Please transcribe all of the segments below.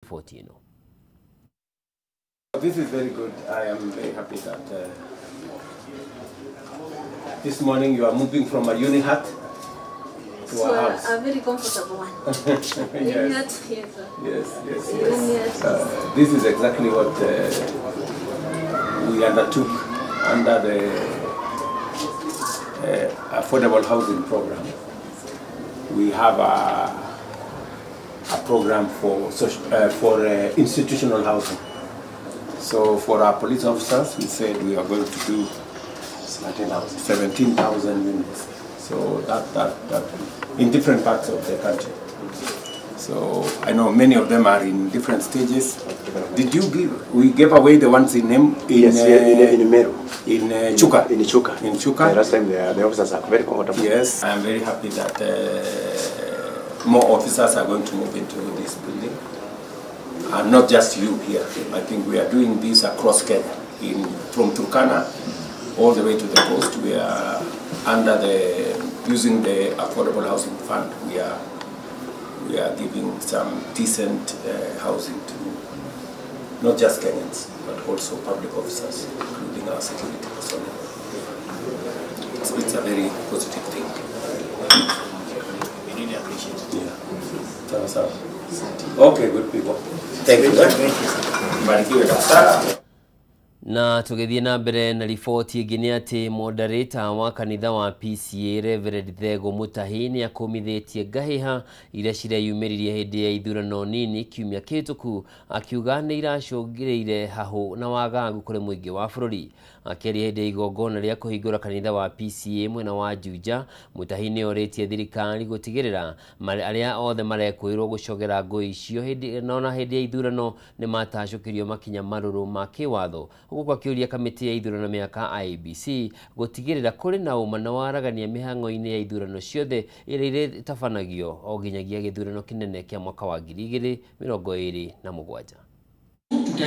Riboti ĩno. This is very good. I am very happy that this morning you are moving from a uni hut to a house. A very comfortable one. Yes. Yes, yes, yes, yes. This is exactly what we undertook under the affordable housing program. We have a program for social, for institutional housing. So for our police officers, we said we are going to do 17,000 units. So that in different parts of the country. So I know many of them are in different stages. Did you give? We gave away the ones in yes, in Meru, in Chuka, in Chuka, in Chuka. The last time the officers are very comfortable. Yes, I am very happy that more officers are going to move into this building, and not just you here. I think we are doing this across Kenya, from Turkana all the way to the coast. We are under the using the Affordable Housing Fund. We are giving some decent housing to not just Kenyans, but also public officers, including our security personnel. It's a very positive thing. We really appreciate it. Yeah. So, okay, good people. Thank you. Thank you. Mbarikiwe kabisa. Na tugithie na mbere na riboti ĩngĩ nĩ atĩ moderator wa kanitha wa PCA Reverend Thego Mutahi nĩ akũmithĩtie ngahĩha iria cireyumĩririe hĩndĩ ya ithurano nini kiumia kĩhĩtũku, akiuga nĩ iracũngĩrĩire hahũ na wagagu kũrĩ mũingĩ wa bũrũri. Akĩaria hĩndĩ ya igongona rĩa kũhingũra kanitha wa PCA mwena wa Juja, Mutahi nĩ orĩtie thirikari gũtigĩrĩra arĩa othe marekũĩrwo gũcogera ngũĩ icio hĩndĩ na hĩndĩ ya ithurano nĩ matacũkĩrio makinya marũrũ ma kĩwatho, gũkũ akĩũria kamĩtĩ ya ithurano mĩaka IEBC gũtigĩrĩra kũrĩ na ũma na waragania mĩhang'o-inĩ ya ithurano ciothe iria irĩtabanagio o nginyagia gĩthurano kĩnene kĩa mwaka wa 2027.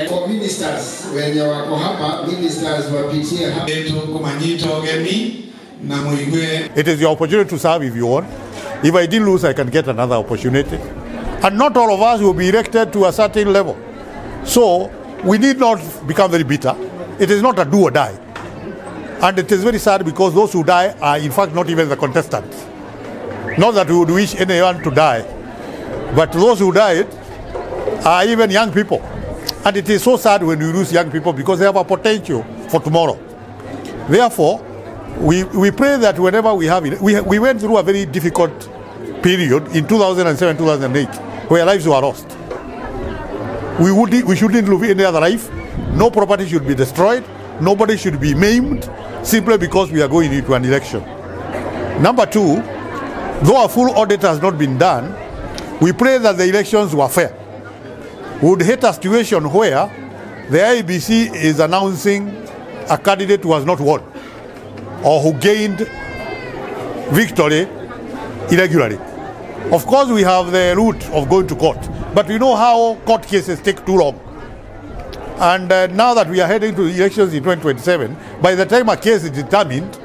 For ministers wenye wako hapa, ministers wapitie hapa. It is your opportunity to serve if you want. If I didn't lose, I can get another opportunity. And not all of us will be elected to a certain level. So we need not become very bitter. It is not a do or die. And it is very sad because those who die are in fact not even the contestants. Not that we would wish anyone to die, but those who died are even young people. And it is so sad when we lose young people because they have a potential for tomorrow. Therefore, we pray that whenever we have it, we went through a very difficult period in 2007, 2008, where lives were lost. We shouldn't lose any other life. No property should be destroyed. Nobody should be maimed simply because we are going into an election. Number two, though a full audit has not been done, we pray that the elections were fair. We would hate a situation where the IEBC is announcing a candidate who has not won or who gained victory irregularly. Of course, we have the route of going to court, but we know how court cases take too long. And now that we are heading to the elections in 2027, by the time a case is determined,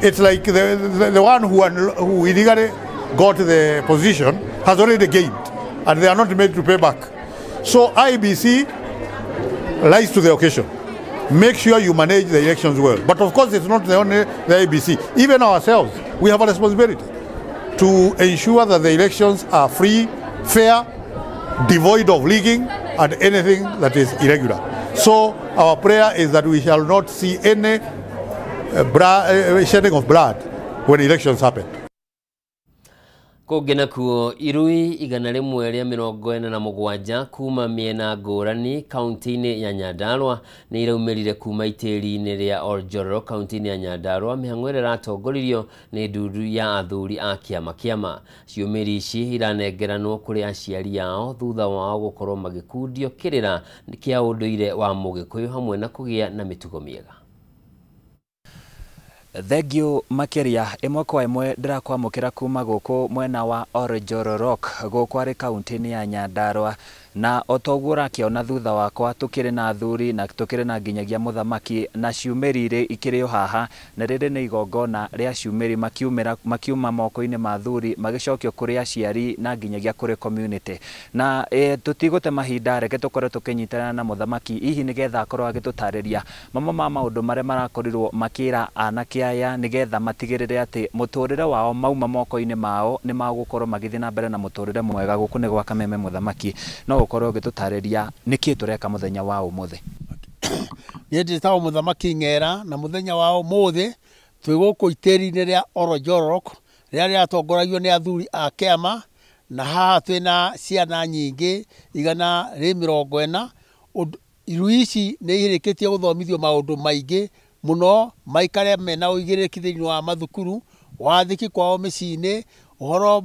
it's like the one who illegally got the position has already gained, and they are not made to pay back. So IEBC lies to the occasion. Make sure you manage the elections well. But of course, it's not the only the IEBC. Even ourselves, we have a responsibility to ensure that the elections are free, fair, devoid of rigging and anything that is irregular. So our prayer is that we shall not see any shedding of blood when elections happen. Kũngĩ nakuo irui 147 kuma mĩena ngũrani kaunti-inĩ ya Nyandarua nĩ iraumĩrire kuma itĩri-inĩ rĩa Oljoro kaunti-inĩ ya Nyandarua mĩhang'o ĩrĩa ĩratongoririo nĩ ndundu ya athuri a kĩama kĩama. Ciumĩri ici iranengeranwo kũrĩ aciari ao thutha wao gũkorwo magĩkundio kĩrĩra kĩa ũndũire wa Mũgĩkũyũ hamwe na kũgĩa na mĩtugo mĩega. Thengio makiria ĩmwe kwa ĩmwe ndĩrakwamũkĩra kuma gũkũ mwena wa Oljororok gũkũ arĩ kaunti-inĩ ya Nyandarua. Na o toguo ũrakĩona thutha wakwa tũkĩrĩ na athuri na tũkĩrĩ na nginyagia mũthamaki na ciumĩri irĩ ikĩrĩ o haha, na rĩrĩ nĩ igongona rĩa ciumĩri makiumĩra makiuma moko-inĩ ma athuri magĩcokio kũrĩ aciari na nginyagia kũrĩ community. Na tũtigũte mahinda, reke tũkorwo tũkĩnyitanĩra na mũthamaki hihi nĩgetha akorwo agĩtũtarĩria mamwe ma maũndũ marĩa marakorirwo makĩra anake aya nĩgetha matigĩrĩre atĩ mũtũrĩre wao mauma moko-inĩ mao nĩ magũkorwo magĩthiĩ na mbere na mũtũrĩre mwega. Gũkũ nĩ gwa Kameme mũthamaki, no ũkorwo ũgĩtũtarĩria nĩkĩ tũreka mũthenya wa ũmũthĩ. Niĩ ndĩtagwo mũthamaki Ng'era, na mũthenya wa ũmũthĩ twĩ gũkũ itĩri-inĩ rĩa Oronjororok rĩrĩa rĩratongoragio nĩ athuri a kĩama, na haha twĩna ciana nyingĩ 140. Irui ici nĩ irĩkĩtie gũthomithio maũndũ maingĩ mũno, maikare mena ũigĩrĩrĩki thĩinĩ wa mathukuru, wathĩki kwao mĩciĩ-inĩ, ũhoro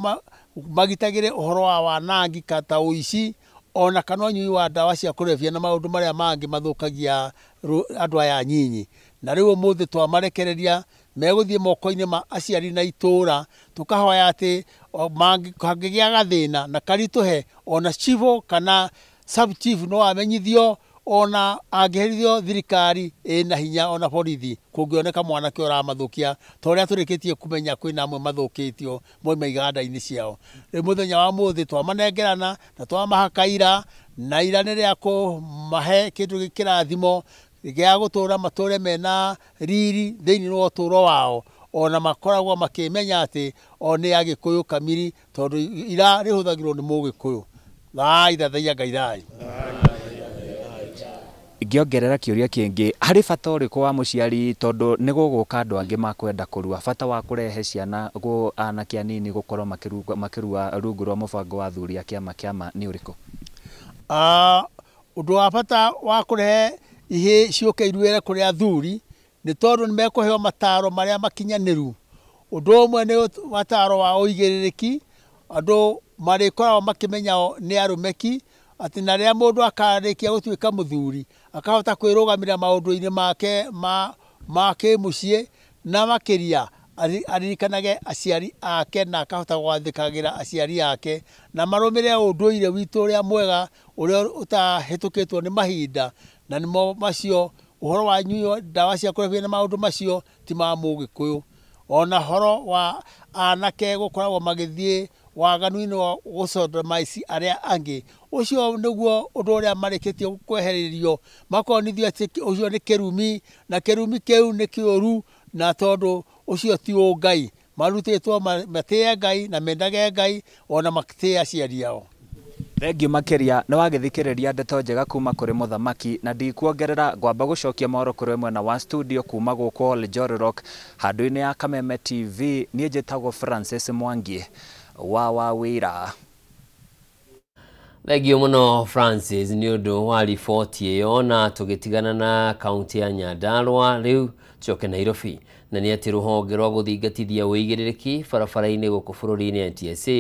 magitagĩre ũhoro wa wanangi ta ũici ona kana ũnyui wa ndawa cia kũrebia na maũndũ marĩa mangĩ mathũkagia andũ aya anyinyi. Na rĩu ũmũthĩ twamarekereria megũthiĩ moko-inĩ ma aciari na itũũra, tũkahoya atĩ hangĩgĩa gathĩna na karitũhe, ona chief kana sub chief no amenyithio, ona angĩherithio thirikari ĩna hinya ona borithi kũngĩoneka mwanake ũramathũkia, ta ũrĩa tũrĩkĩtie kũmenya kwĩna amwe mathũkĩtio moima iganda-inĩ ciao. Rĩu mũthenya wa mũthĩ twamanengerana na twamahaka ira, na ira nĩ rĩa kũmahe kĩndũ kĩrathimo gĩa gũtũra matũre mena riri thĩinĩ wa ũtũro wao, ona makoragwo makĩmenya atĩ o nĩ Agĩkũyũ kamiri, tondũ ira rĩhũthagĩrwo nĩ Mũgĩkũyũ. Thai thathaiya Ngai thai. Ngĩongerera kĩũria kĩngĩ, harĩ bata ũrĩkũ wa mũciari, tondũ nĩ gũgũka andũ angĩ makwenda kũrua, bata wa kũrehe ciana anake anini gũkorwo makĩrua rungu rwa mũbango wa athuri a kĩama kĩama nĩ ũrĩkũ? Ũndũ wa bata wa kũrehe ihĩĩ ciũke iruĩre kũrĩ athuri nĩ tondũ nĩ mekũheo mataro marĩa makinyanĩru. Ũndũ ũmwe nĩ mataro wa ũigĩrĩrĩki, andũ marĩkoragwo makĩmenya o nĩ arũmeki, atĩ na rĩrĩa mũndũ akarĩkia gũtuĩka mũthuri akahota kwĩrũgamĩrĩra maũndũ-inĩ make ma kĩmũciĩ, na makĩria aririkanage aciari ake na akahota gwathĩkagĩra aciari ake, na marũmĩrĩre ũndũire witũ ũrĩa mwega ũrĩa ũtahĩtũkĩtwo nĩ mahinda, na nĩmo macio ũhoro wa nyuo ndawa cia kũrebia na maũndũ macio ti ma Mũgĩkũyũ. Ona ũhoro wa anake gũkoragwo magĩthiĩ waganu-inĩ wa gũcodomaici arĩa angĩ, ũcio nĩguo ũndũ ũrĩa marĩkĩtie kwehererio, makonithio atĩ ũcio nĩ kĩrumi, na kĩrumi kĩu nĩ kĩũru, na tondũ ũcio ti ũngai, marutĩtwo matĩe Ngai na mendage Ngai ona matĩe aciari ao. Thengiũ makĩria nĩ wagĩthikĩrĩria ndeto njega kuma kũrĩ mũthamaki, na ndikuongerera ngwamba gũcokia mohoro kũrĩ mwena wa studio kuma gũkũ Oljororok handũ-inĩ ya Kameme TV. Niĩ njĩtagwo Francis Mwangi wa wĩra. Thengiũ mũno Francis nĩ ũndũ wa riboti ĩyo, na tũgĩtigana na kaunti ya Nyandarua rĩu tucoke Nairobi. Na nĩ atĩ rũhonge rwa gũthingatithia ũigĩrĩrĩki barabara-inĩ gũkũ bũrũri-inĩ NTSA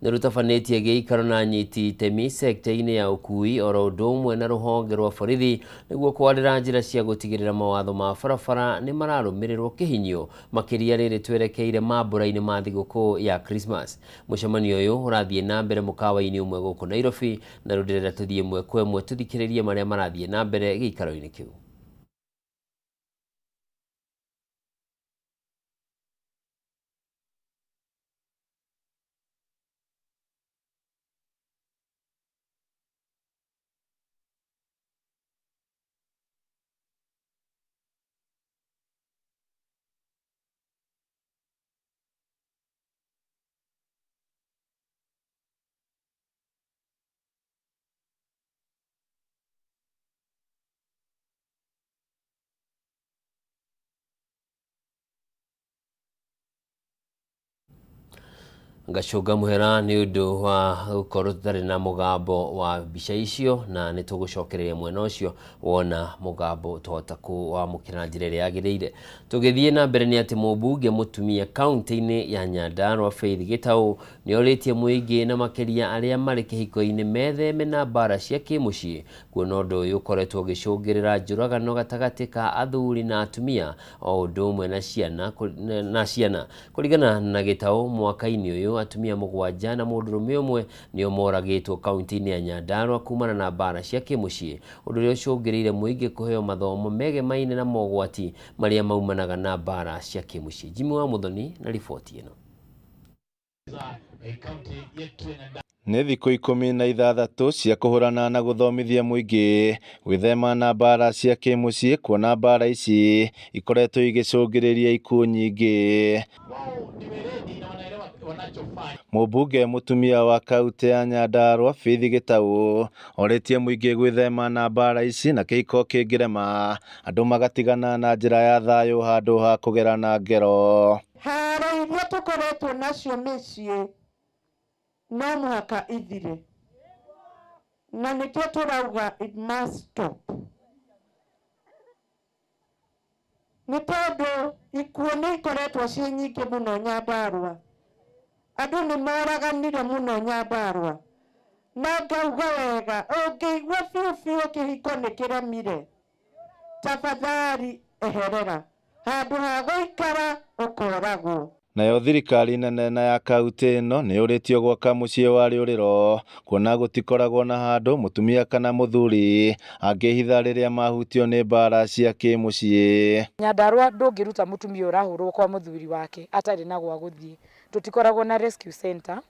nĩ rũtabanĩtie gĩikaro na anyiti itemi sekta-inĩ ya ũkui oro ũndũ ũmwe na rũhonge rwa borithi nĩguo kwarĩra njĩra cia gũtigĩrĩra mawatho ma barabara nĩ mararũmĩrĩrwo kĩhinyio, makĩria rĩrĩ twerekeire mambũra-inĩ ma thigũkũ ya Christmas. Mũcemanio ũyũ ũrathiĩ na mbere mũkawa-inĩ ũmwe gũkũ Nairobi, na rĩu ndĩrenda tũthiĩ ĩmwe kwa ĩmwe tũthikĩrĩrie marĩa marathiĩ na mbere gĩikaro-inĩ kĩu. Ngacũnga mũhera nĩ ũndũ wa gũkorwo tũtarĩ na mũgambo wa mbica icio, na nĩ tũgũcokereria mwena ũcio wona mũgambo twahota kũwamũkĩra na njĩra ĩrĩa yagĩrĩire. Tũgĩthiĩ na mbere nĩ atĩ mũmbunge mũtumia kaunti-inĩ ya Nyandarua Faith Gĩtaũ nĩ orĩtie mũingĩ na makĩria arĩa marĩ kĩhiko-inĩ metheme na mbara cia kĩmũciĩ, kuona ũndũ ũyũ ũkoretwo ũgĩcũngĩrĩra njũragano gatagatĩ ka athuri na atumia o ũndũ ũmwe na ciana. Kũringana na Gĩtaũ, mwaka-inĩ ũyũ Atumia 7 na mũndũrũme ũmwe nĩo moragĩtwo kaunti-inĩ ya Nyandarua kumana na mbara cia kĩmũciĩ, ũndũ ũrĩa ũcũngĩrĩire mũingĩ kũheo mathomo megemaine na mogwati marĩa maumanaga na mbara cia kĩmũciĩ. Jimmy wa Muthoni na riboti ĩno. Nĩ thikũ 16 cia kũhũrana na gũthomithia mũingĩ gwĩthema na mbara cia kĩmũciĩ, kuona mbara ici ikoretwo igĩcũngĩrĩria ikuũ nyingĩ. Mũmbunge mũtumia wa kaunti ya Nyandarua Faith Gĩtaũ orĩtie mũingĩ gwĩthema na mbara ici na kĩhiko kĩngĩrema andũ magatigana na njĩra ya thayũ handũ ha kũgerana ngero. Haro iria tũkoretwo nacio mĩciĩ no mũhaka ithire, na nĩkĩo tũrauga it must stop, nĩ tondũ ikuũ nĩ ikoretwo ciĩ nyingĩ mũno Nyandarua. Andũ nĩ moraganire mũno Nyandarua, na ngauga wega, ũngĩigua biũ biũ kĩhiko nĩ kĩremire, tafadhali eherera handũ ha gũikara ũkoragwo. Nayo thirikari nene na ya kaunti ĩno nĩ yũrĩtio gwaka mũciĩ wa rĩũrĩro, kuona gũtikoragwo na handũ mũtumia kana mũthuri angĩhitha rĩrĩa mahutio nĩ mbara cia kĩmũciĩ. Nyandarua ndũngĩruta mũtumia ũrahũrwo kwa mũthuri wake atarĩ na gwa gũthiĩ. Tũtikoragwo na rescue center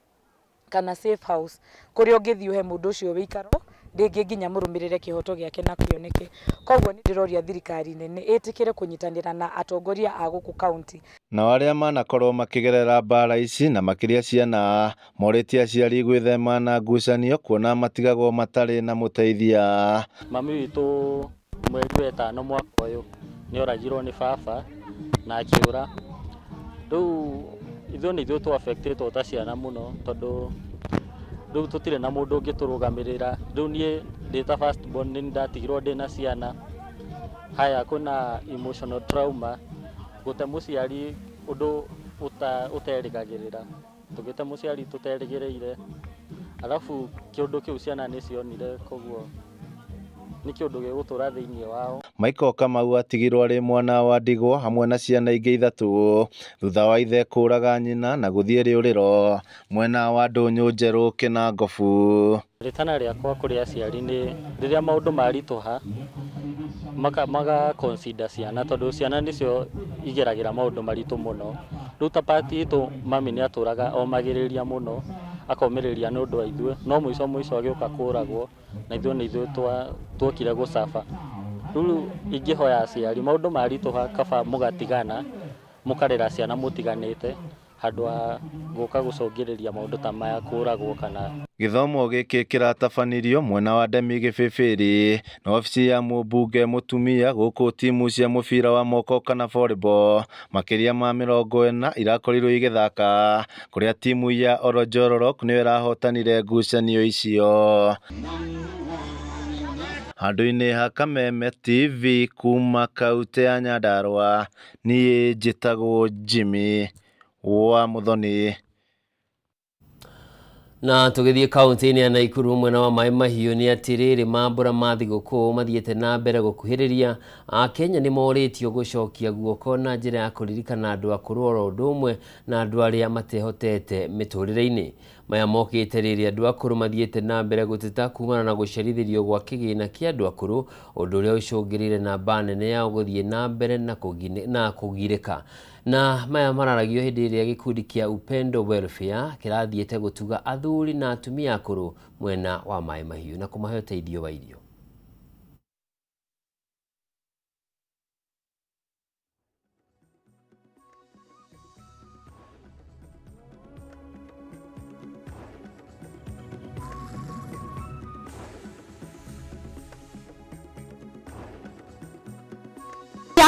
kana safe house kũrĩa ũngĩthiĩ ũhe mũndũ ũcio wĩikaro rĩngĩ nginya mũrũmĩrĩre kĩhoto gĩake na kĩoneke. Koguo nĩ ndĩroria thirikari nene ĩtĩkĩre kũnyitanĩra na atongoria a gũkũ kaunti. Nao arĩa manakorwo makĩgerera mbara ici na makĩria ciana morĩtie aciari gwĩthema na ngucanio, kuona matigagwo matarĩ na mũteithia. Mami witũ mweri wa 5 mwaka ũyũ nĩ oragirwo nĩ baba na akĩũra. Rĩu ithuĩ nĩ ithuĩ tũ-affectĩtwo ta ciana mũno, tondũ rĩu tũtirĩ na mũndũ ũngĩtũrũgamĩrĩra. Rĩu niĩ ndĩ ta first born nĩ ndatigirwo ndĩ na ciana. Haya, kwĩna emotional trauma, gũte mũciari ũndũ ũterĩgagĩrĩra, tũgĩte mũciari tũterĩgĩrĩire, alafu kĩũndũ kĩu ciana nĩ cionire, koguo nĩ kĩũndũ gĩgũtũra thĩinĩ wao. Michael Kamau atigirwo arĩ mwana wa ndigwa hamwe na ciana ingĩ 3 thutha wa ithe kũraga nyina na gũthiĩ rĩũrĩro mwena wa Ndũnyũ Njerũ Kĩnangobu. Rĩtana rĩakwa kũrĩ aciari nĩ rĩrĩa maũndũ maritũha maga consider ciana, tondũ ciana nĩcio igeragĩra maũndũ maritũ mũno. Rĩu ta part itũ mami nĩ atũraga omagĩrĩria mũno, akomĩrĩria nĩ ũndũ wa ithuĩ, no mũico mũico agĩũka kũragwo na ithuĩ nĩ ithuĩ tuokire gũcaba. Rĩu ingĩhoya aciari maũndũ maritũha kaba mũgatigana, mũkarera ciana mũtiganĩte handũ ha gũka gũcũngĩrĩria maũndũ ta maya kũragwo kana. Gĩthomo gĩkĩ kĩratabanirio mwena wa Ndemi Gĩbĩbĩrĩ na wabici ya mũmbunge mũtumia gũkũ timu cia mũbira wa moko kana volleyball makĩria ma 40 irakorirwo igĩthaka, kũrĩa timu ya Oronjororok nĩyo ĩrahotanire ngucanio icio. Handũ-inĩ ha Kameme TV kuma kaunti ya Nyandarua, niĩ njĩtagwo Jimmy wa Muthoni. Na tũgĩthiĩ kaunti-inĩ ya Naikuru mwena wa Maĩ Mahiũ nĩ atĩrĩrĩ, mambũra ma thigũkũ mathiĩte na mbere gũkuhĩrĩria. Akenya nĩ morĩtio gũcokia guoko na njĩra ya kũririkana andũ akũrũ oro ũndũ ũmwe na andũ arĩa matehotete mĩtũrĩre-inĩ. Maya mokĩte rĩrĩa andũ akũrũ mathiĩte na mbere gũteta kumana na gũcerithĩrio gwa kĩgĩna kĩa andũ akũrũ, ũndũ ũrĩa ũcũngĩrĩire namba nene yao gũthiĩ na mbere na kũgirĩka. Na maya mararagio hĩndĩ ĩrĩa gĩkundi kĩa Upendo Welfare kĩrathiĩte gũtuga athuri na atumia akũrũ mwena wa Maĩ Mahiũ na kũmahe ũteithio wa irio.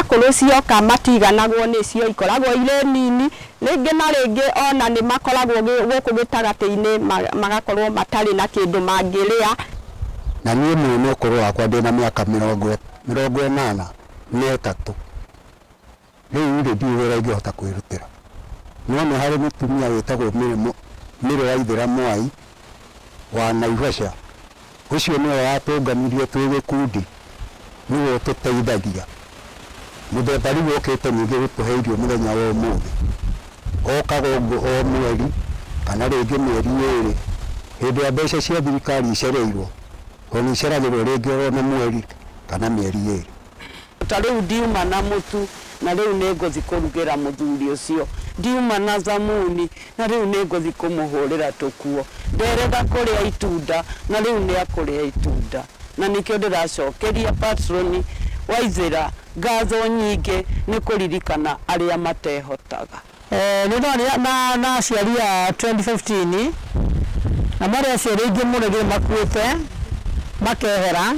Akũrũ cioka matiganagwo nĩcio ikoragwo irĩ nini, rĩngĩ na rĩngĩ ona nĩ makoragwo gũkũ gĩtagatĩ-inĩ magakorwo matarĩ na kĩndũ mangĩrĩa. Na niĩ mwene ũkũrũ wakwa ndĩna mĩaka 83, rĩu rĩ ndiũĩ wĩra ingĩhota kwĩrutĩra, no nĩ harĩ mũtumia wĩtagwo Mĩrũ wa Ithĩra Mwai wa Naivasha, ũcio nĩwe watũnganirie twĩ gĩkundi, nĩwe ũtũteithagia. Mũthemba rĩu ũkĩte ningĩ gũtũhe irio mũthenya wa ũmũthĩ, okaga ũguo o mweri Kana rĩngĩ mĩeri 2 hĩndĩ ya mbeca cia thirikari icereirwo, tondũ nĩ iceragĩrwo rĩngĩ oro na mweri kana mĩeri 2. Ta rĩu ndiuma na mũtu na rĩu nĩ ngũthiĩ kũrugĩra mũthuri ũcio, ndiuma na thamuni na rĩu nĩ ngũthiĩ kũmũhũrĩra tũkuo, nderega kũrĩa itunda na rĩu nĩ akũrĩa itunda. Na nĩkĩo ndĩracokeria patroni Waithĩra ngatho nyingĩ nĩ kũririkana arĩa matehotaga. Nĩ na aciari a 2015 na marĩ aciari aingĩ mũno rĩngĩ makuĩte makehera,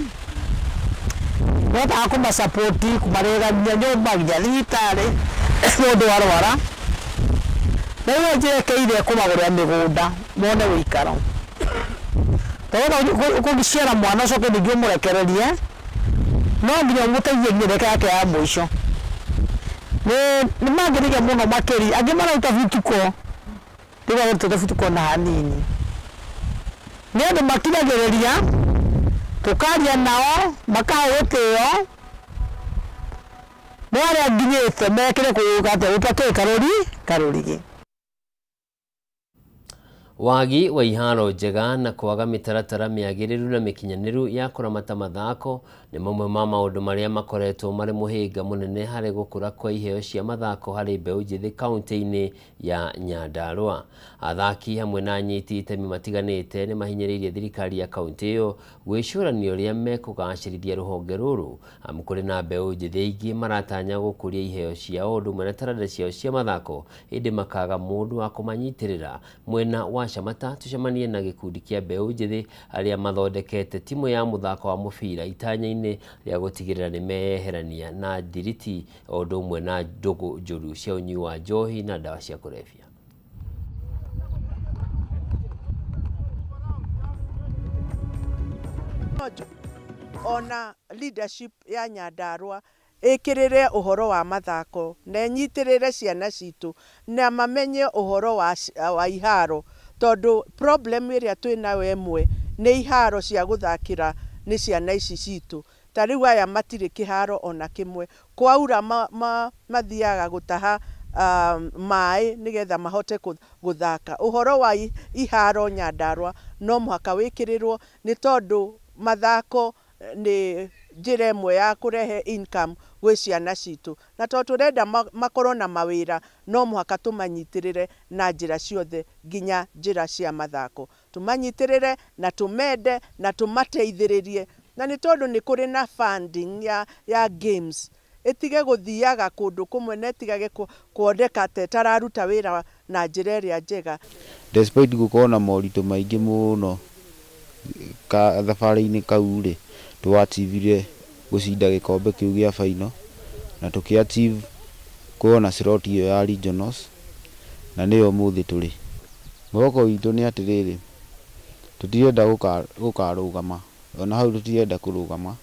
notaga kũmasapoti kũmarĩgamia nyũmba nginya thibitarĩ mũndũ arwara. Na rĩu njerekeire kũmagũrĩra mĩgũnda mone wĩikaro, tondũ ũkũgĩciara mwana ũcoke ningĩ ũmũrekererie no nginya ũmũteithie nginya ndagĩka yake ya mũico. Nĩ mangĩrĩria mũno makĩria, angĩ marauta bituko, rĩu bituko na hanini. Nĩ andũ makinyagĩrĩria tũkaria nao makahe gĩtĩo, no arĩa nginyĩte mekĩre gũta karũrigi. Wagi wa iharo njega na kwaga mĩtaratara mĩagĩrĩru na mĩkinyanĩru ya kũramata mathako nĩ mamwe ma maũndũ marĩa makoretwo marĩ mũhĩnga mũnene harĩ gũkũra kwa iheo cia mathako harĩ mbeũ njĩthĩ kaunti-inĩ ya Nyandarua. Athaki hamwe na anyiti itemi matiganĩte nĩ mahinyĩrĩirie thirikari ya kaunti ĩyo gwĩcũrania ũrĩa mekũgacĩrithia rũhonge rũrũ, amu kũrĩ na mbeũ njĩthĩ aingĩ maratanya gũkũria iheo ciao ũndũ ũmwe na taranda ciao cia mathako, ĩndĩ makaga mũndũ wa kũmanyitĩrĩra. Mwena wa Shamata tucemanie na gĩkundi kĩa mbeũ njĩthĩ arĩa mathondekete timu ya mũthako wa mũbira itanya-inĩ rĩa gũtigĩrĩra nĩ meyeherania na ndiriti o ũndũ ũmwe na ndũgũ njũru cia ũnyui wa njohi na ndawa cia kũrebia. Ona leadership ya Nyandarua ĩkĩrĩre ũhoro wa mathako na ĩnyitĩrĩre ciana citũ na mamenye ũhoro wa iharo, tondũ problem ĩrĩa twĩnayo ĩmwe nĩ iharo cia gũthakĩra nĩ ciana ici citũ. Ta rĩu aya matirĩ kĩharo ona kĩmwe, kwaura mathiaga gũtaha maĩ nĩgetha mahote gũthaka. Ũhoro wa iharo Nyandarua no mũhaka wĩkĩrĩrwo, nĩ tondũ mathako nĩ njĩra ĩmwe ya kũrehe income gwĩ ciana citũ, na tondũ tũrenda makorwo na mawĩra no mũhaka tũmanyitĩrĩre na njĩra ciothe nginya njĩra cia mathako, tũmanyitĩrĩre na tũmende na tũmateithĩrĩrie. Na nĩ tondũ nĩ kũrĩ na funding ya games, ĩtige gũthiaga kũndũ kũmwe na ĩtigage kuoneka ta ĩtararuta wĩra na njĩra ĩrĩa njega. Despite gũkorwo na moritũ maingĩ mũno thabarĩ-inĩ kau rĩ, twaachivire gũcinda gĩkombe kĩu gĩa final na tũkĩachieve kuona slot ĩyo ya regionals, na nĩyo ũmũthĩ tũrĩ. Mwĩhoko witũ nĩ atĩrĩrĩ, tũtirenda gũkarũgama, ona hau tũtirenda kũrũgama,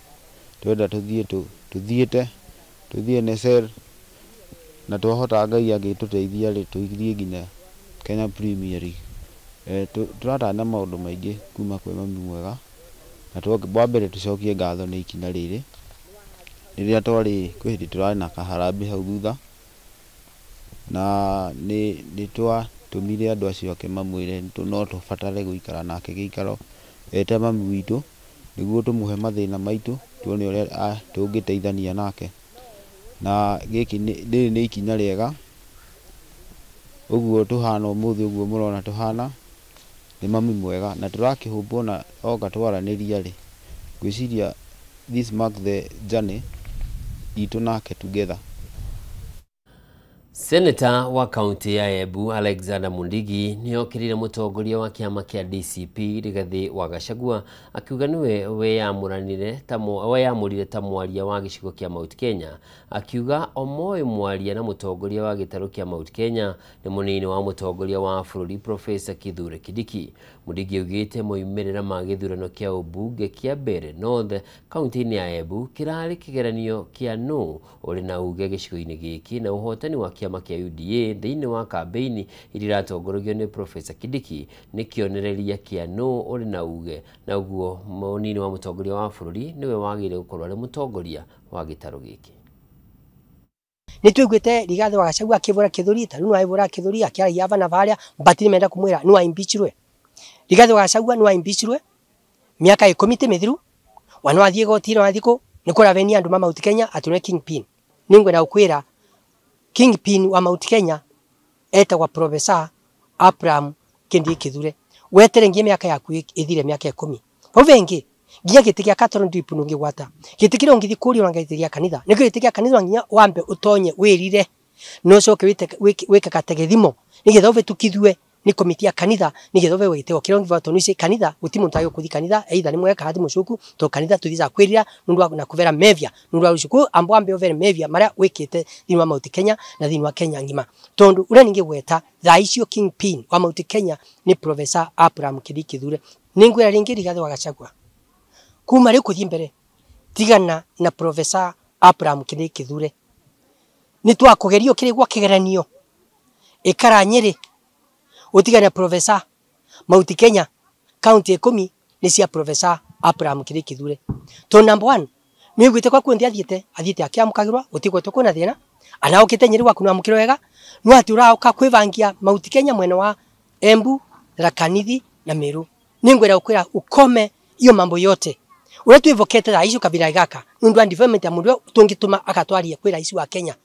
tũrenda tũthiĩte tũthiĩ NSL, na twahota Ngai angĩtũteithia rĩ, tũthiĩ nginya Kenya Premier League. Tũratanya maũndũ maingĩ kuma kwĩ mami mwega, na wa mbere tũcokie ngatho nĩ ikinya rĩrĩ. Rĩrĩa twarĩ kwĩ hĩndĩ tũrarĩ na kaharambĩ hau thutha, na nĩ twatũmire andũ acio ake mamwĩre no tũbatare gũikara nake gĩikaro ete mami witũ nĩguo tũmũhe mathĩna maitũ, tuone ũrĩa tũngĩteithania nake. Na gĩkĩ rĩrĩ nĩ ikinya rĩega, ũguo tũhana ũmũthĩ ũguo mũrona tũhana nĩ mami mwega, na tũrakĩhũmbwo na oka twaranĩria rĩ, ngwĩciria this mark the journey itũ nake together. Senator wa kaunti ya Embu Alexander Mundigi nĩokĩrĩire mũtongoria wa kĩama kĩa DCP Rigathi wa Gachagua akiuga nĩwe weyamũrire ta mwaria wa gĩcigo kĩa Mount Kenya, akiuga omoĩ mwaria na mũtongoria wa gĩtarũ kĩa Mount Kenya nĩ mũnini wa mũtongoria wa bũrũri Professor Kithure Kindiki. Mundigi augĩte moimĩrĩra ma gĩthurano kĩa ũmbunge kĩa Mbeere North kaunti-inĩ ya Embu kĩrarĩ kĩgeranio kĩa nũ ũrĩ na uge gĩcigo-inĩ gĩkĩ na ũhotani wa kĩama kĩa UDA thĩinĩ wa kambĩini iria iratongoragio nĩ Professor Kindiki nĩ kĩonereria kĩa nũ ũrĩ na uge, na ũguo mũnini wa mũtongoria wa bũrũri nĩwe wagĩrĩire gũkorwo arĩ mũtongoria wa gĩtarũ gĩkĩ. Nĩ twiguĩte Rigathĩ wa Gachagua akĩbũra kĩthũri, ta rĩu no aibũra kĩthũri akĩaragia ava na varia, but nĩ menda kũmwĩra nĩ wa impeachirwe. Rigathĩ wa Gachagua nĩ wa impeachirwe miaka 10 ti mĩthiru, wana wathiĩ igoti-inĩ wathiĩ kũ nĩ kũravenia andũ ma Mount Kenya atĩ nĩ kingpin. Nĩ ngwenda gũkwĩra kingpin wa Mount Kenya etagwa Professor Abraham Kindiki Kithure. Wetere nginya miaka yaku ithire miaka 10. Hau vengi nginya gĩtĩ gĩa Catherine Ndwipu ndũngĩgwata. Gĩtĩ kĩrĩa ũngĩthiĩ kũria ona gĩtĩ gĩa kanitha. Nĩkĩo gĩtĩ gĩa kanitha nginya wambe ũtonye wĩrire na ũcoke wĩke kategethimo nĩgetha ũbĩtũkithue nĩ komiti ya kanitha nĩgetha ũbe gĩtĩ kĩrĩa ũngĩbata tondũ kanitha gũtirĩ mũndũ agĩũka gũthiĩ kanitha either nĩ mwega kana ti mũcuku tondũ kanitha tũthiaga kwĩrira nĩ ũndũ wa na kũbera mevia nĩ ũndũ wa rũciũ ambo ambe ũbere mevia marĩa wĩkĩte thĩinĩ wa Mount Kenya na thĩinĩ wa Kenya ng'ima tondũ ũrĩa ningĩ gweta thaa icio kingpin wa Mount Kenya nĩ Professor Abraham Kindiki Kithure. Nĩngwĩra rĩngĩ Rigathĩ wa Gachagua kuma rĩu kũthiĩ mbere tigana na Professor Abraham Kindiki Kithure. Nĩ twakũgerio kĩrĩ gwa kĩgeranio ĩkara Nyĩrĩ utigane na Professor. Mount Kenya county 10 nĩ cia Professor Abraham Kindiki Kithure. To number 1 nĩũiguĩte kwa kuo athiĩte akĩamũkagĩrwo gũtigwetwo kwĩna thĩna anaokĩte Nyĩrĩ gwaku nĩwamũkĩrwo wega no atĩ ũraũka kwĩbangia Mount Kenya mwena wa Embu, Tharaka Nithi na Meru. Nĩngwenda gũkwĩra ukome iyo mambo yote uria twivokete thaa icio kabira gaka nĩ ũndũ wa development ya mũndũ tũngĩtũma akatwaria kwĩ rais wa Kenya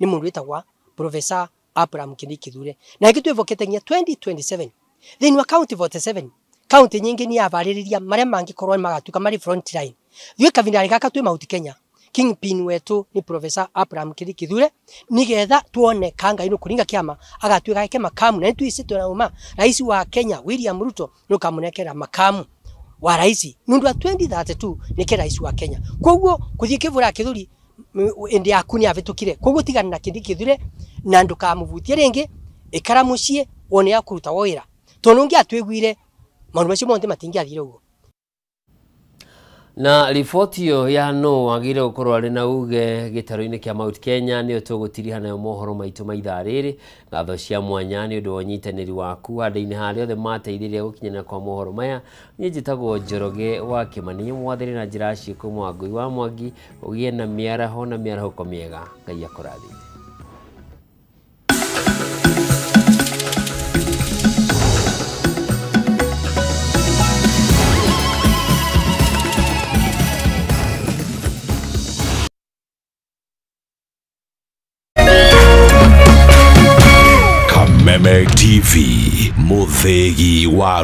nĩ mũndũ wĩtagwa Professor Abraham Kindiki Kithure. Na ĩngĩ twivokete nginya 2027 thĩinĩ wa county 47 county nyingĩ nĩ yabarĩrĩria marĩa mangĩkorwo magatuĩka marĩ front line. Ithuĩ kabira gaka twĩ Mount Kenya kingpin wetu ni Professor Abraham Kindiki Kithure nigetha tuone kanga ino kuringa kiama agatuĩka ke makamu na nĩtwĩcĩtwo na uma rais wa Kenya William Ruto nĩũkamũnekera makamu wa rais nĩ ũndũ wa 2032 nĩke rais wa Kenya. Koguo kũthiĩ kĩbũra kĩthuri ĩndĩ yaku nĩ yahĩtũkire. Koguo tigana na Kindiki Kithure na ndũkamũbutie rĩngĩ ikara mũciĩ wone ya kũruta wĩra tondũ ũngĩatwĩguire maũndũ macio mothe matingĩathire ũguo. Na riboti ĩyo ya no wagĩrĩire gũkorwo arĩ na uge gĩtarũ-inĩ kĩa Mount Kenya nĩyo tũgũtiriha nayo mohoro maitũ ma ithaa rĩrĩ. Ngatho cia mwanya nĩ ũndũ wa ũnyitanĩri waku handũ-inĩ harĩa othe mateithirie gũkinyanĩra kwa mohoro maya. Niĩ njĩtagwo Njoroge wa Kĩmani, mwathĩre na njĩra ciĩko Mwangũi wa Mwangi, ũgĩe na mĩaraho na mĩarahũko mĩega. Ngai akũrathime. Kameme TV, Muthegi wa